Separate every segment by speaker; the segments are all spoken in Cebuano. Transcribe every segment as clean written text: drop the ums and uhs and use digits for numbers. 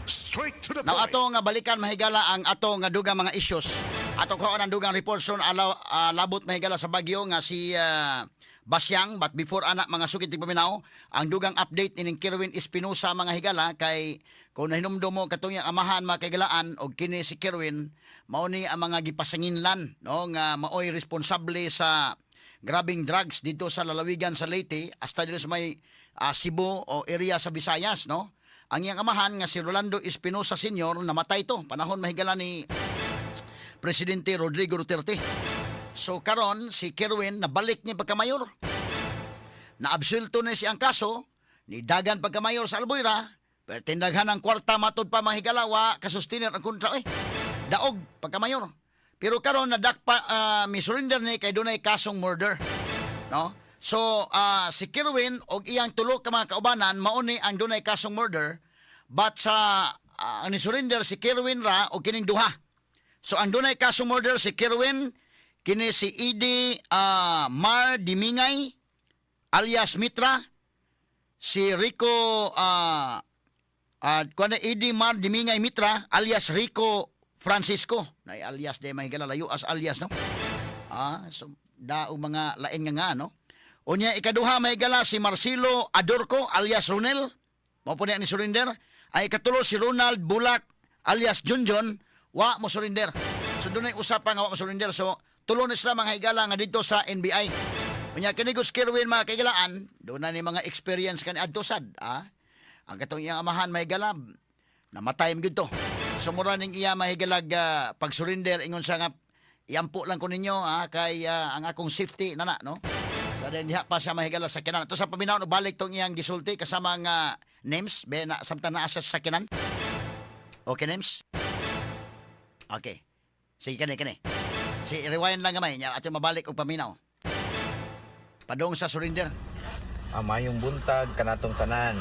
Speaker 1: Straight to the
Speaker 2: Now
Speaker 1: point.
Speaker 2: Ato nga balikan, mahigala, ang ato nga dugang mga issues. Ato ko ang dugang report son alaw, labot, mahigala, sa bagyo nga si Basyang. But before ana, mga sukit paminaw, ang dugang update ining Kerwin Espinosa, mga higala, kay kung nahinumdum mo katong iyang amahan, mga kahigalaan, og kini si Kerwin mao ni ang mga gipasanginlan, no, nga maoy responsable sa grabing drugs dito sa lalawigan sa Leyte hasta dito sa may Cebu o area sa Visayas, no. Ang iyang amahan nga si Rolando Espinosa Sr., namatay to panahon, mahigala, ni Presidente Rodrigo Duterte. So karon si Kerwin nabalik niya pagkamayor. Naabsulto na siya ang kaso, ni dagan pagkamayor sa Albuera, pero tindaghan ang kwarta matud pa, mahigala, wa kasustiner ang kontra eh. Daog pagkamayor. Pero karon nadakpa, mi surrender ni kay dunay kasong murder. No? So si Kerwin og iyang tulo ka mga kaubanan mao ni ang dunay kasong murder, but sa ang ni surrender si Kerwin ra og kining duha. So ang dunay kasong murder si Kerwin, kini si Idi Mar Dimingay alias Mitra, si Rico kuan na Idi Mar Dimingay Mitra alias Rico Francisco. Na alias de may layo as alias, no. So daog mga lain nga nga, no. Unya ikaduha, may gala, si Marcelo Adorco alias Ronel. Mao po ni surrender. Ay ikatulo si Ronald Bulak alias Junjun, wa mo surrender. So dunay usapan nga wa mo surrender. So tulo ni sila, mga higala, nga dito sa NBI. Unya kini Gus Kerwin, mga kahigalaan, doon na ni mga experience kani adto sad, ah. Ang katong iyang amahan, mahigala, namatay man gyud to. So mura ning iya mahigalag pag-surrender, ingon siya nga iampo lang ko ninyo kay ang akong safety nana, no. So then diha pa siya, mahigala, sa kinan. Ito sa paminaw no balik tong iyang gisulti kasama nga names be na samtang naa siya sa sakinan. Okay, names? Okay. Sige, kani kani. Si rewind lang gamay nya ato mabalik og paminaw. Padong sa surrender.
Speaker 3: Mayong buntag kanatong tanan.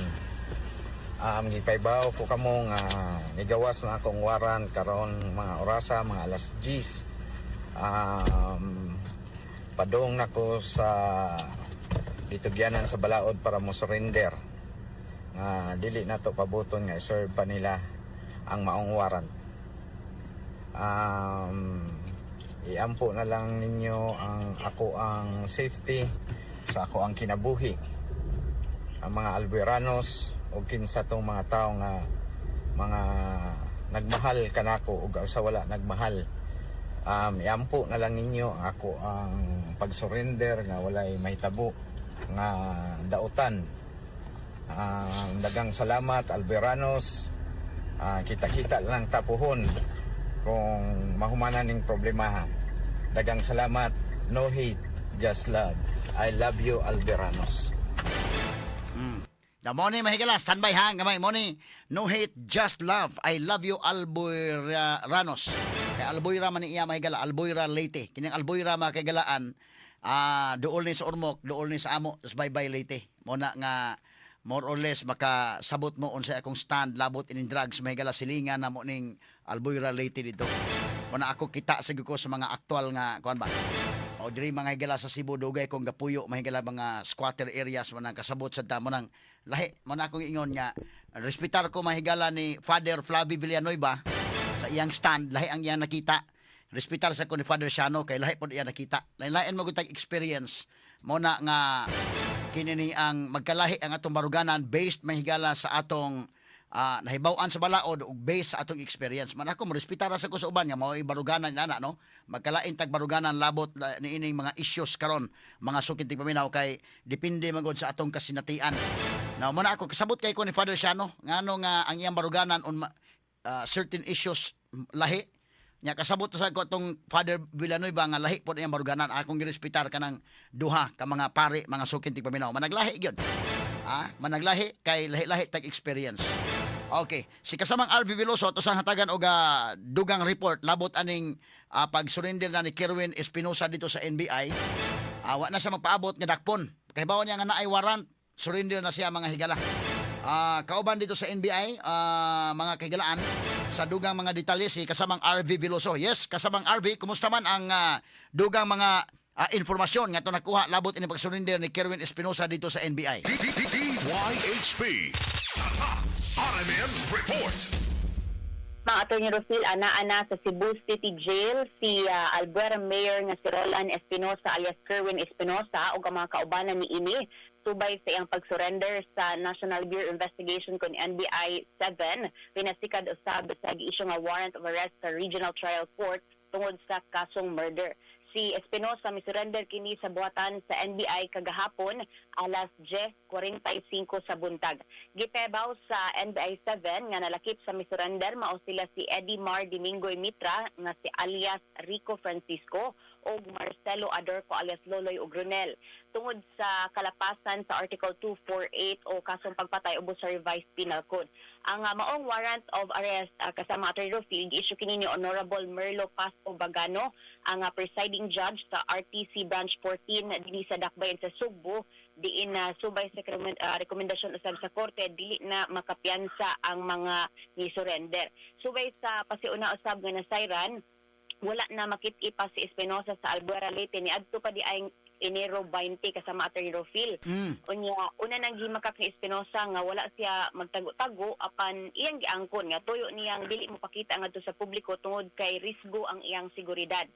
Speaker 3: Gipaibaw ko kamo nga nigawas na akong warrant karon mga orasa, mga alas 10. Padong nako sa ditugyanan sa balaod para mo surrender. Nga dili na to pabuton nga i-serve pa nila ang maong warrant. Iampo na lang ninyo ang ako ang safety sa ako ang kinabuhi, ang mga Albueranos o kinsa tong mga tao nga mga nagmahal kanako ug sa wala nagmahal, iampo na lang ninyo ang ako ang pag-surrender nga walay mahitabo nga dautan. Dagang salamat, Albueranos. Kita-kita lang ta puhon kung mahumanan ning problema. Dagang salamat. No hate, just love. I love you, Albueranos.
Speaker 2: The money, mahigala, standby ha, gamay money. No hate, just love. I love you, Albueranos. Kay Albuera man ni iya, mahigala, Albuera Leyte. Kining Albuera, mga kaigalaan, duol ni sa Ormoc, duol ni sa amo, sa Baybay Leyte. Mo na nga more or less makasabot mo unsay akong stand labot ining drugs, mahigala, silingan na mo ning Albuera Leyte dito. Mo na ako kita sa ko sa mga aktual nga kuan ba. O diri, mga higala, sa Cebu dugay kong gapuyo, mahigala, mga squatter areas mo nang kasabot sa tamo nang lahi. Mo na akong ingon nga respetar ko, mahigala, ni Father Flavie Villanueva sa iyang stand, lahi ang iyang nakita. Respetar sa ko ni Father Shano kay lahi pod iyang nakita. Lain-lain mo gud tag experience. Mo na nga kini ni ang magkalahi ang atong baruganan based, mahigala, sa atong nahibaw-an sa balaod ug based sa atong experience. Man ako morespetar ra sa ko sa uban nga mao'y baruganan ana, no. Magkalain tag baruganan labot niining mga issues karon, mga sukid tigpaminaw, kay depende man gud sa atong kasinatian. Now mo na ako kasabot kay ko ni Father Shano ngano nga ang iyang baruganan on certain issues lahi. Nya kasabot sa ko atong Father Villanueva nga lahi pod iyang baruganan. Akong girespetar kanang duha ka mga pare, mga sukin tigpaminaw. Managlahi gyud. Managlahi kay lahi-lahi tag experience. Okay, si kasamang RV Veloso ato sang hatagan og dugang report labot aning pag-surrender na ni Kerwin Espinosa dito sa NBI. Wa na siya magpaabot nga dakpon. Kay bawon niya nga naay warrant, surrender na siya, mga higala. Kauban dito sa NBI, mga kahigalaan, sa dugang mga detalye si kasamang RV Veloso. Yes, kasamang RV, kumusta man ang dugang mga informasyon nga ito nakuha labot ini pag-surrender ni Kerwin Espinosa dito sa NBI?
Speaker 1: DYHP. RMN Report. Mga Attorney Rofil, ana-ana sa Cebu City Jail si Albuera Mayor nga si Roland Espinosa alias Kerwin Espinosa ug ang mga kaubanan ni ini subay sa iyang pag-surrender sa National Bureau Investigation kon NBI 7, pinasikad usab sa gi-issue nga warrant of arrest sa Regional Trial Court tungod sa kasong murder. Si Espinosa misurrender kini sa buhatan sa NBI kagahapon alas 10:45 sa buntag. Gipebaw sa NBI 7 nga nalakip sa misurrender mao sila si Eddie Mar Domingoy Mitra nga si alias Rico Francisco ug Marcelo Adorco alias Loloy ug Brunel tungod sa kalapasan sa Article 248 o kasong pagpatay ubos sa Revised Penal Code. Ang maong warrant of arrest, kasama Atty. Rofil, gi-issue kini ni Honorable Merlo Pasco Bagano, ang presiding judge sa RTC Branch 14 dinhi sa Dakbayan sa Sugbo, diin na subay sa rekomendasyon usab sa korte dili na makapiyansa ang mga ni surrender. Subay sa pasiuna usab nga nasayran, wala na makit-i pa si Espinosa sa Albuera, Leyte niadto pa di ay Enero 20, kasama Atty. Rofil. Unya una nang gimakak ni Espinosa nga wala siya magtago-tago, apan iyang giangkon nga tuyo niyang dili mopakita ngadto sa publiko tungod kay risgo ang iyang seguridad.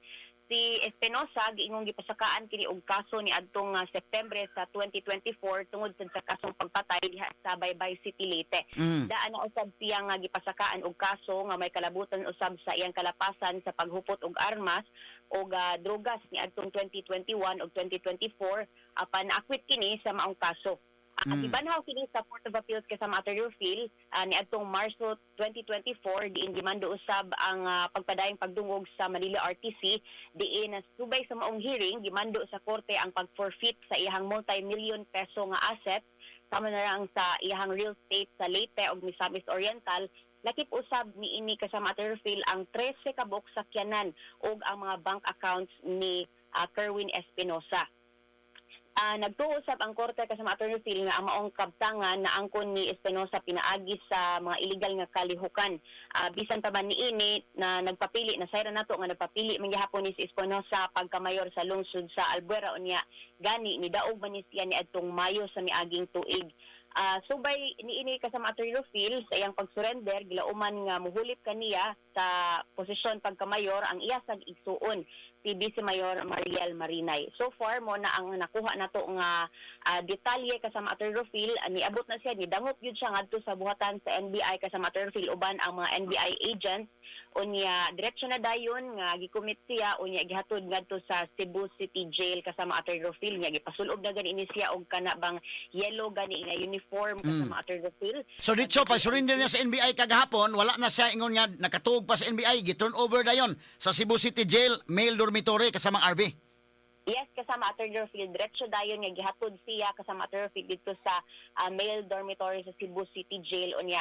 Speaker 1: Si Espinosa giingong gipasakaan kini og kaso ni adtong September sa 2024 tungod sad sa kasong pagpatay diha sa Baybay City, Leyte. Daan na usab siya nga gipasakaan og kaso nga may kalabutan usab sa iyang kalapasan sa paghupot og armas og drogas ni adtong 2021 ug 2024, apan na-acquit kini sa maong kaso. Gibanhaw kini sa Court of Appeals kasama Atty. Rufil ni adtong Marso 2024, diin gimando usab ang pagpadayong pagdungog sa Manila RTC, diin na subay sa maong hearing gimando sa korte ang pag-forfeit sa iyang multi-million peso nga asset sama na lang sa iyang real estate sa Leyte ug Misamis Oriental. Lakip usab niini, kasama Atty. Rufil, ang 13 ka buok sakyanan ug ang mga bank accounts ni Kerwin Espinosa. Nagtuo usab ang korte, kasama Atty. Phil, nga ang maong kabtangan na angkon ni Espinosa pinaagi sa mga illegal nga kalihukan. Bisan pa man niini na nagpapili na sayra nato nga nagpapili man gihapon ni si Espinosa pagkamayor sa lungsod sa Albuera, unya gani ni daog man ni siya ni adtong Mayo sa miaging tuig. Subay niini, kasama Atty. Rufil, sa iyang pagsurrender gilauman nga muhulip kaniya sa posisyon pagkamayor ang iya sa igsuon, si Vice Mayor Mariel Marinay. So far mao na ang nakuha nato nga detalye, kasama Atty. Rufil. Niabot na siya, nidangop gyud siya ngadto sa buhatan sa NBI, kasama Atty. Rufil, uban ang mga NBI agents. Unya diretso na dayon nga gikumit siya, unya gihatod ngadto sa Cebu City Jail, kasama Atty. Rufil, nya gipasulob na gani ni siya og kana bang yellow gani nga uniform, kasama Atty. Rufil.
Speaker 2: So dito, pag surrender niya sa NBI kagahapon, wala na siya ingon nga nakatuog pa sa NBI, gi-turn over dayon sa Cebu City Jail, male dormitory, kasamang RB.
Speaker 1: Yes, kasama Atty. Rufil, diretso dayon nga gihatod siya, kasama Atty. Rufil, dito sa male dormitory sa Cebu City Jail. Unya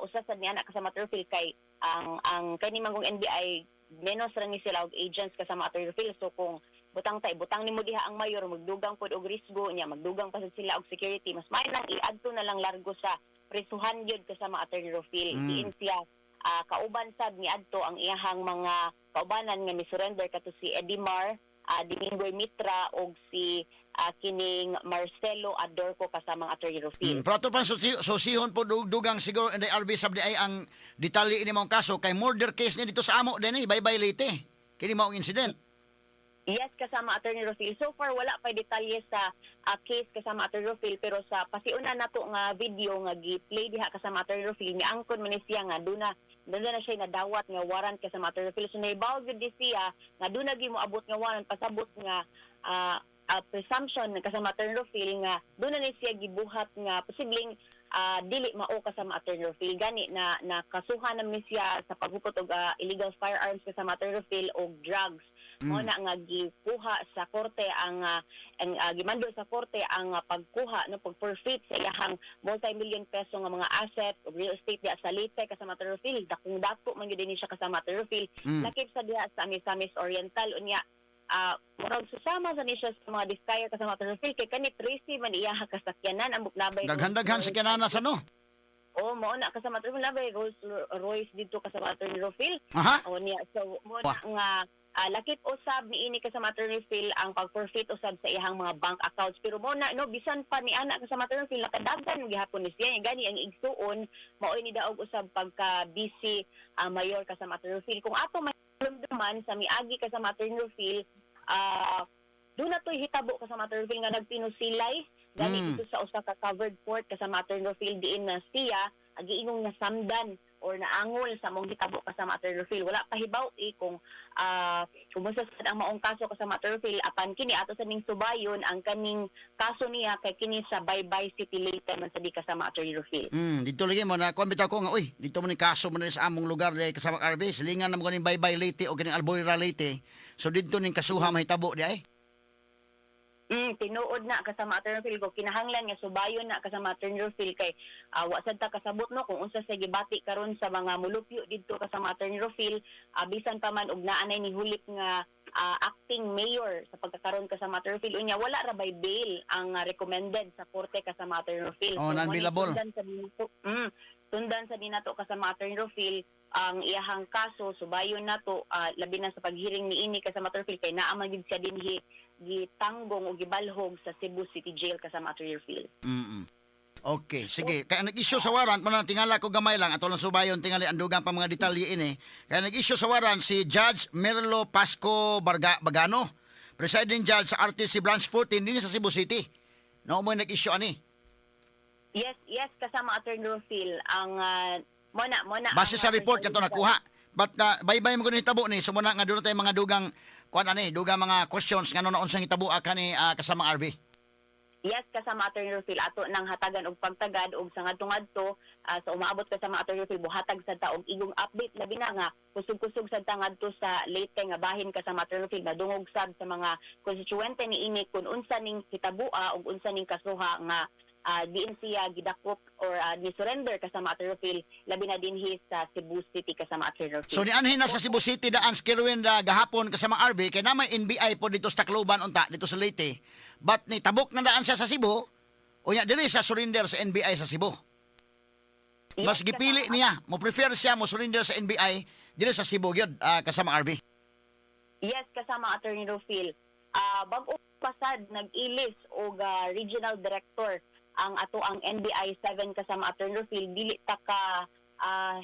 Speaker 1: usa sad niya na, kasama Atty. Rufil, kay ang kani manggong NBI menos ra ni sila og agents, kasama Atty. Rufil. So kung butang tay butang nimo diha ang mayor, magdugang pod og risgo niya, magdugang pa sad sila og security. Mas may lang iadto na lang largo sa prisuhan gyud, kasama Atty. Rufil. Diin siya kauban sad niadto ang iyahang mga kaubanan nga ni surrender kato si Edimar Domingoy Mitra og si kining Marcelo Adorco, kasamang Atty. Rufil.
Speaker 2: Pero ato pang susihon po dugang siguro in the RB sab di ay ang detalye ini maong kaso kay murder case ni dito sa amo din eh, Baybay, Leyte. Kini maong incident.
Speaker 1: Yes, kasama Attorney Rufil. So far wala pa detalye sa case, kasama Attorney Rufil, pero sa pasiuna nato nga video nga gi-play diha, kasama Attorney Rufil, niangkon man ni siya nga duna na siya nadawat nga warrant, kasama Attorney Rufil. So nahibaw gyud di siya nga duna gyud moabot nga warrant, pasabot nga presumption, kasama Attorney Rufil, nga duna ni siya gibuhat nga posibleng dili mao, kasama Attorney Rufil. Gani na nakasuhan naman ni siya sa paghupot og illegal firearms, kasama Attorney Rufil, og drugs. Mao na nga gikuha sa korte ang gimando sa korte ang pagkuha no, pag-forfeit sa iyahang multi-million peso nga mga asset ug real estate diha sa Leyte, kasama Atty. Rufil. Dakong dato man gyud ni siya, kasama Atty. Rufil. Lakip sa diha sa Misamis Oriental. Unya murag susama sa ni siya sa mga Discaya, kasama Atty. Rufil, kay kani 13 man iya kasakyanan ang nabay
Speaker 2: Daghan-daghan sa kinana sa no.
Speaker 1: Oh, mao na, kasama Atty. Rufil, nabay Rolls Royce dito, kasama Atty. Rufil. O niya, so mao na nga Lakip usab niini, kasama Attorney Phil, ang pag-forfeit usab sa iyang mga bank accounts. Pero mo na, no, bisan pa ni ana, kasama Attorney Phil, nakadagan gihapon ni siya. Gani ang igsuon maoy ni daog usab pagka busy mayor, kasama Attorney Phil. Kung ato mahinumduman sa miagi, kasama Attorney Phil, duna to'y hitabo, kasama Attorney Phil, nga nagpinusilay gani dito sa usa ka covered court, kasama Attorney Phil, diin na siya giingong nasamdan or naangol sa mong hitabo, kasama Attorney Phil. Wala pa hibaw eh kung kumusta sad ang maong kaso, kasama Attorney Phil, apan kini ato sa ning subayon ang kaning kaso niya kay kini sa Baybay City, Leyte man sa di, kasama Attorney Phil.
Speaker 2: Dito lagi mo na kuan bitaw ko nga, uy, dito mo ni kaso mo ni sa among lugar di kasama RB, silingan na mo kaning Baybay Leyte o kining Albuera Leyte. So didto ning kasuha mahitabo di ay.
Speaker 1: Tinuod na, kasama Attorney Phil, ko kinahanglan nga subayon na, kasama Attorney Phil, kay wa sad ta kasabot, no, kung unsa sa gibati karon sa mga mulupyo didto, kasama Attorney Phil, bisan pa man og naa nay nihulip nga acting mayor sa pagkakaron, kasama Attorney Phil. Unya wala ra bay bail ang recommended sa korte, kasama Attorney Phil.
Speaker 2: Oh,
Speaker 1: So, mo ni
Speaker 2: non-bailable.
Speaker 1: Sundan sa dinato, kasama Attorney Phil, ang iyahang kaso. Subayon nato, labi na sa paghearing niini, kasama Attorney Phil, kay naa man gid siya dinhi gitanggong o gibalhog sa Cebu City Jail, kasama Attorney Phil.
Speaker 2: Okay, sige. Kaya nag-issue sa warrant, mo na tingala ko gamay lang, ato lang subayon tingali ang dugang pa mga detalye ini. Kaya nag-issue sa warrant si Judge Merlo Pasco Bagano, presiding judge sa RTC Branch 14 dinhi sa Cebu City. No mo nag-issue ani.
Speaker 1: Yes, kasama Attorney Phil, ang mona
Speaker 2: Base
Speaker 1: ang,
Speaker 2: sa report
Speaker 1: presiding
Speaker 2: kato nakuha. But baybay mo kuno hitabo ni, sumuna nga doon tayo mga dugang kuan ani, dugang mga questions ngano na unsang hitabo kani kasamang RB.
Speaker 1: Yes, kasama Attorney Rufil, ato nang hatagan og pagtagad og sa ngadto-ngadto sa umaabot, kasama Attorney Rufil, buhatag sad ta og igong update, labi na nga kusog-kusog sad ta ngadto sa Leyte nga bahin, kasama Attorney Rufil, madungog sad sa mga konstituente niini kung unsa ning hitabua ug unsa ning kasuha nga diin siya gidakop or ni surrender, kasama Attorney Rufil, labi na dinhi sa Cebu City, kasama Attorney Rufil.
Speaker 2: So nianhin na sa Cebu City daan si Kerwin da gahapon, kasama RB, kay na may NBI po dito sa Tacloban unta dito sa Leyte. But ni tabok na daan siya sa Cebu. Unya dili siya surrender sa NBI sa Cebu.
Speaker 1: Yes,
Speaker 2: Mas gipili niya, mo prefer siya mo surrender sa NBI dili sa Cebu gyud, kasama RB.
Speaker 1: Yes, kasama Attorney Rufil. Bag-o pasad nag-ilis og regional director ang ato ang NBI 7, kasama Attorney Rufil. Dili ta ka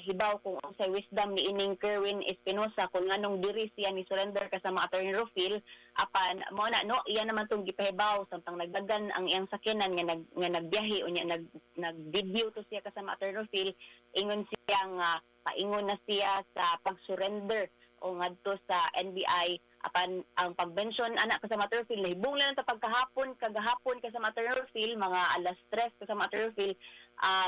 Speaker 1: hibaw kung unsay wisdom ni ining Kerwin Espinosa kung nganong diri siya ni surrender, kasama Attorney Rufil, apan mao na, no, iya naman tong gipahibaw samtang nagdagan ang iyang sakyanan nga nagbiyahe. Unya nag video to siya, kasama Attorney Rufil, ingon siya nga paingon na siya sa pag-surrender o ngadto sa NBI, apan ang pag-mention ana, kasama Attorney Rufil, nahibong lang ta pagkahapon kagahapon, kasama Attorney Rufil, mga alas 3, kasama Attorney Rufil,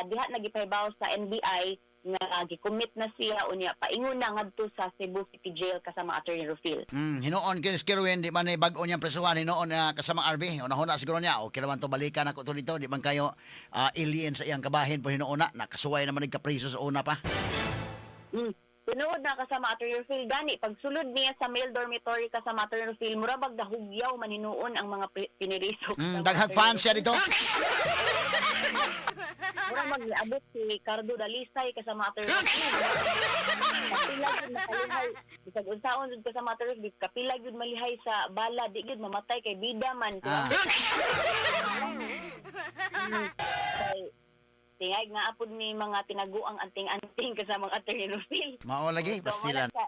Speaker 1: diha nagipahibaw sa NBI nga gi-commit na siya, unya paingon na ngadto sa Cebu City Jail, kasama Attorney Rufil.
Speaker 2: Hinuon kini si Kerwin, di man ni bag-o niyang presuhan hinuon na, kasama RB. Una-huna siguro niya, okay naman to, balikan ako to dito, di man kayo alien sa iyang kabahin po hinuon na, nakasuway naman nagkapreso sa una pa.
Speaker 1: Tinuod na, kasama Attorney Rufil. Gani pagsulod niya sa male dormitory, kasama Attorney Rufil, mura bag dahugyaw man hinuon ang mga piniriso, kasama
Speaker 2: Daghang
Speaker 1: Attorney
Speaker 2: fans siya dito.
Speaker 1: Mura mag niabot si Cardo Dalisay, kasama Attorney Rufil. Kapila gyud makalihay. Bisag unsaon jud, kasama Attorney Rufil, kapila gyud malihay sa bala, di gyud mamatay kay bida man. Kay tingay nga apod ni mga tinaguang anting-anting, kasama Attorney Rufil.
Speaker 2: Mao lagi,
Speaker 1: So,
Speaker 2: pastilan.
Speaker 1: wala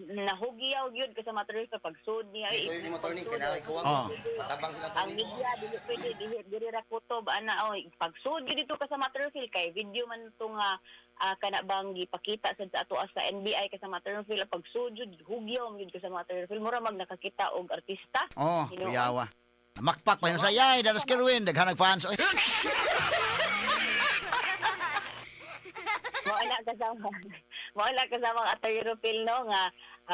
Speaker 1: nahugyaw gyud, kasama Attorney Rufil, pagsud niya.
Speaker 4: Ito yung motor ni, kailangan ikuha. Matabang sila
Speaker 1: Ang
Speaker 4: Tony.
Speaker 1: media dili pwede dili ra kutob ana, oy, pagsud gyud dito, kasama Attorney Rufil, kay video man to nga kana bang gipakita sad sa ato sa NBI, kasama Attorney Rufil. Pagsud jud, hugyaw gyud, kasama Attorney Rufil, mura mag nakakita og artista.
Speaker 2: Oh,
Speaker 1: Hinuon.
Speaker 2: kuyawa. Makpak pa yun sa yay, danas Kerwin, daghan fans. Oy.
Speaker 1: Mao na kasama ang Attorney Rufil, no, nga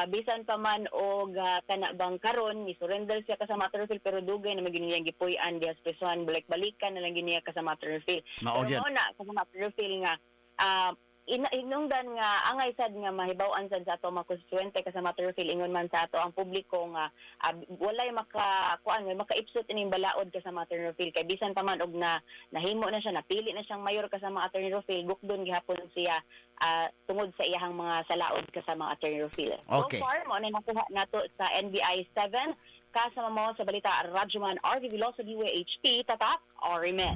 Speaker 1: bisan pa man og kana bang karon ni surrender siya, kasama Attorney Rufil, pero dugay na magyud niyang gipuy-an diha sa prisuhan, balik-balikan na lang gyud niya, kasama Attorney Rufil.
Speaker 2: Mao
Speaker 1: Pero
Speaker 2: gyud.
Speaker 1: mao na, kasama Attorney Rufil, nga Inungdan nga angay sad nga mahibaw-an sad sa ato mga konstituente, kasama Rufil, ingon man sa ato ang publiko nga walay maka kuan, makaipsot ining balaod, kasama Rufil, kay bisan pa man og na nahimo na siya, napili na siyang mayor, kasama Attorney Rufil, gukdon gihapon siya tungod sa iyahang mga salaod, kasama Attorney Rufil. So far mao na nakuha nato sa NBI 7. Kasama mo sa balita, Radyoman RV Veloso, DWHP, Tatak, Orimen.